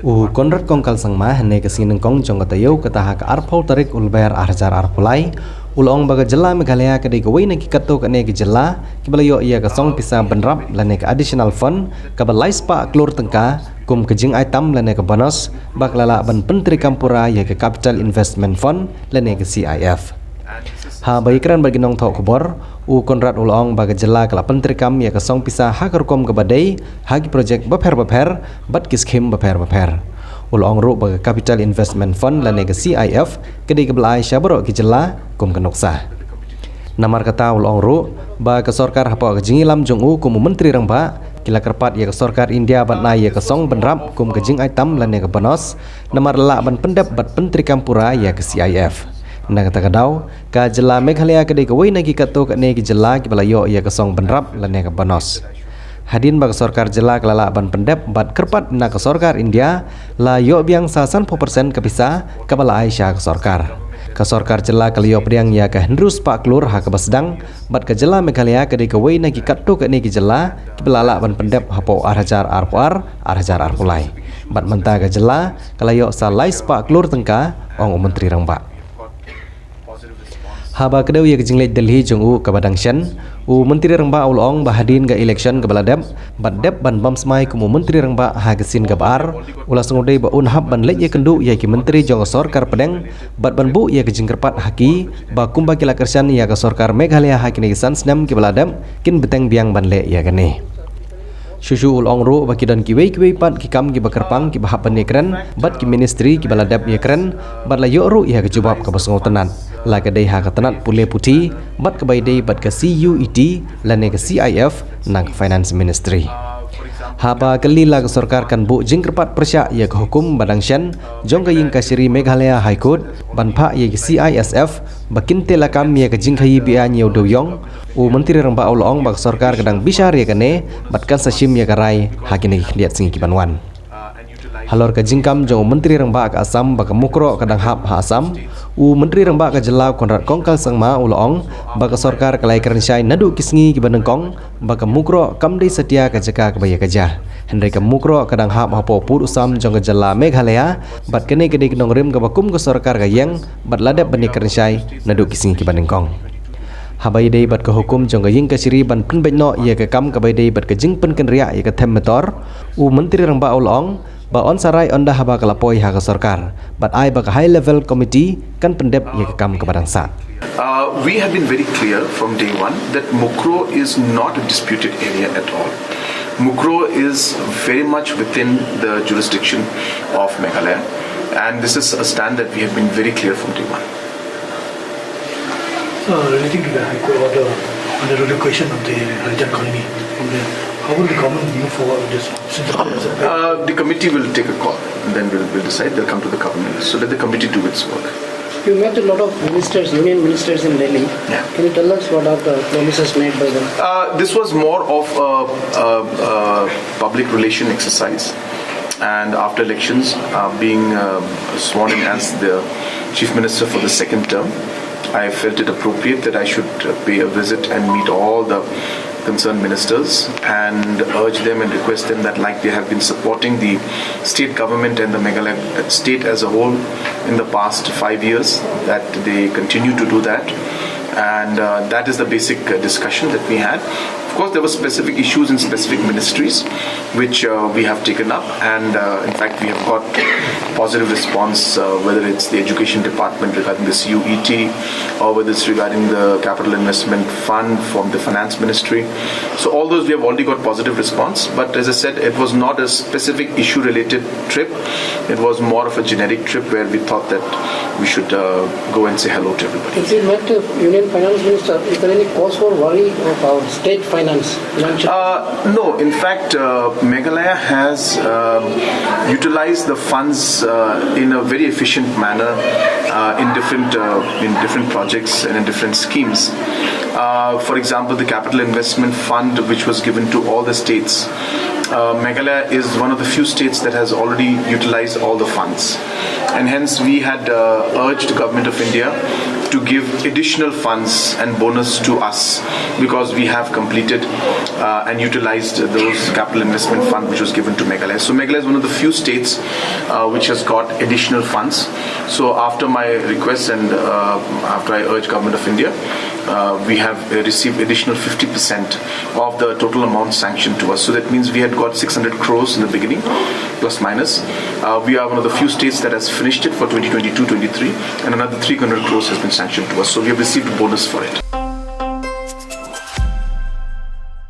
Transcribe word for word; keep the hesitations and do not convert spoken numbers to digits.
U Conrad Kongkal Sangma, hynne ka sngi nyngkong jong ka taïew kata ha ka arphew tarik u Lber ar hajar arphew lai, u la ong ba ka jylla Meghalaya ka dei kawei na ki katto katne ki jylla kiba la ïoh ïa ka song pisa bynrap lane ka additional fund kaba lai spah klur tyngka kum ka jingai tam lane ka bonus, ba ka la lah ban pyntreikam pura ïa ka Capital Investment Fund lane ka C I F. Haba ïakren bad ki nongthoh khubor, u Conrad u la ong ba ka jylla ka la pyntreikam ïa ka song pisa ha ka rukom kaba dei ha ki projek bapher bapher bad ki skhim bapher bapher. U la ong ruh ba ka Capital Investment Fund lane ka C I F ka dei kaba la ai sha baroh ki jylla kum ka nuksa. Namar kata u la ong ruh ba ka sorkar hapoh ka jingïalam jong u kum u Myntri Rangbah, ki la kyrpad ïa ka sorkar India ban ai ïa ka song bynrap kum ka jingai tam lane ka bonus, namar la lah ban pyndep bad pyntreikam pura ïa ka C I F. Na kata ka daw, ka jylla Meghalaya ka dei kawei na ki katto katne ki jylla kiba la ïoh ïa ka song bynrap lane ka bonus. Hadien ba ka sorkar jylla ka la lah ban pyndep bad kyrpad na ka sorkar India, la ïoh biang sa sanphew percent ka pisa kaba la ai sha ka sorkar. Ka sorkar jylla ka la ïoh pdiang ïa ka hynriew spah klur ha kaba sdang, bad ka jylla Meghalaya ka dei kawei na ki katto katne ki jylla kiba la lah ban pyndep hapoh ar hajar arphew ar, ar hajar arphew lai. Bad mynta ka jylla ka la ïoh sa lai spah klur tyngka, ong u Myntri Rangbah. Haba kdew ïa ka jingleit Delhi jong u kaba dang shen, u Myntri Rangbah u la ong ba hadien ka election kaba la dep, bad dep ban bam smai kum u Myntri Rangbah ha ka sien kaba ar, u la sngewdei ba un hap ban leit ïakynduh ïa ki myntri jong ka sorkar pdeng, bad ban buh ïa ka jingkyrpad ha ki ba kumba ki la kyrshan ïa ka sorkar Meghalaya ha kine ki san snem kiba la dep, kin bteng biang ban leh ïa kane. Shuh shuh u la ong ruh ba ki don kiwei kiwei pat ki kam kiba kyrpang kiba hap ban ïakren bad ki ministry kiba la dep ïakren, bad la ïoh ruh ïa ka jubab kaba sngewtynnat, la ka dei ha ka tnat pule puthi bad kaba ïadei bad ka C U E T lane ka C I F na ka Finance Ministry. Haba kylli la ka sorkar kan buh jingkyrpad pyrshah ïa ka hukum ba dang shen jong ka ïing kashari Meghalaya High Court ban phah ïa ka C I S F ba kin tei lakam ïa ka jingkhaïi beiñ ïa u dewïong, u Myntri Rangbah u la ong ba ka sorkar ka dang bishar ïa kane bad kan sa shim ïa ka rai ha kine ki khyndiat sngi ki ban wan. Halor ka jingkam jong u Myntri Rangbah ka Assam ba ka Mukroh ka dang hap ha Assam, u Myntri Rangbah ka jylla u Conrad Kongkal Sangma u la ong ba ka sorkar ka la ïakren shai naduh ki sngi kiba nyngkong ba ka Mukroh kam dei satia ka jaka kaba ïa ka jia. Hynrei ka Mukroh ka dang hap hapoh pud u sam jong ka jylla Meghalaya, bad kane ka dei ka nongrim kaba kum ka sorkar ka ïeng bad la dep ban ïakren shai naduh ki sngi kiba nyngkong. Haba ïadei bad ka hukum jong ka ïing kashari ban pynbeit noh ïa ka kam kaba ïadei bad ka jingpynkynriah ïa ka them metor, u Myntri Rangbah u la ong ba yn sa rai ynda haba ka la poi ha ka sorkar, bad ai ba ka high level committee kan pyndep ïa ka kam kaba dang sah. Uh, we have been very clear from day one that Mukroh is not a disputed area at all. Mukroh is very much within the jurisdiction of Meghalaya, and this is a stand that we have been very clear from day one. Uh, relating to the High Court order on the relocation of the Harijan colony from there, how will the government move forward with this? Since it is a Uh, the committee will take a call, and then we'll, we'll decide. They'll come to the government. So let the committee do its work. You met a lot of ministers, union ministers in Delhi. Yeah. Can you tell us what are the promises made by them? Uh, this was more of a, a, a public relation exercise. And after elections, uh, being um, sworn in as the Chief Minister for the second term, I felt it appropriate that I should uh, pay a visit and meet all the concerned ministers and urge them and request them that, like they have been supporting the state government and the Meghalaya state as a whole in the past five years, that they continue to do that. And uh, that is the basic uh, discussion that we had. Of course, there were specific issues in specific ministries which uh, we have taken up, and uh, in fact, we have got positive response, uh, whether it's the education department regarding the C U E T, or whether it's regarding the capital investment fund from the finance ministry. So all those, we have already got positive response. But as I said, it was not a specific issue-related trip. It was more of a generic trip where we thought that we should uh, go and say hello to everybody. Since you met the Union Finance Minister, is there any cause for worry of our state finance? Financial Uh, no, in fact, uh, Meghalaya has um, utilized the funds uh, in a very efficient manner uh, in different uh, in different projects and in different schemes. Uh, for example, the capital investment fund, which was given to all the states, uh, Meghalaya is one of the few states that has already utilized all the funds, and hence we had uh, urged the government of India to give additional funds and bonus to us because we have completed uh, and utilized those capital investment fund which was given to Meghalaya. So Meghalaya is one of the few states uh, which has got additional funds. So after my request and uh, after I urge Government of India, uh, we have uh, received additional fifty percent of the total amount sanctioned to us. So that means we had got six hundred crores in the beginning, plus minus. Uh, we are one of the few states that has finished it for twenty twenty-two twenty-three, and another three hundred crores has been sanctioned to us. So we have received a bonus for it.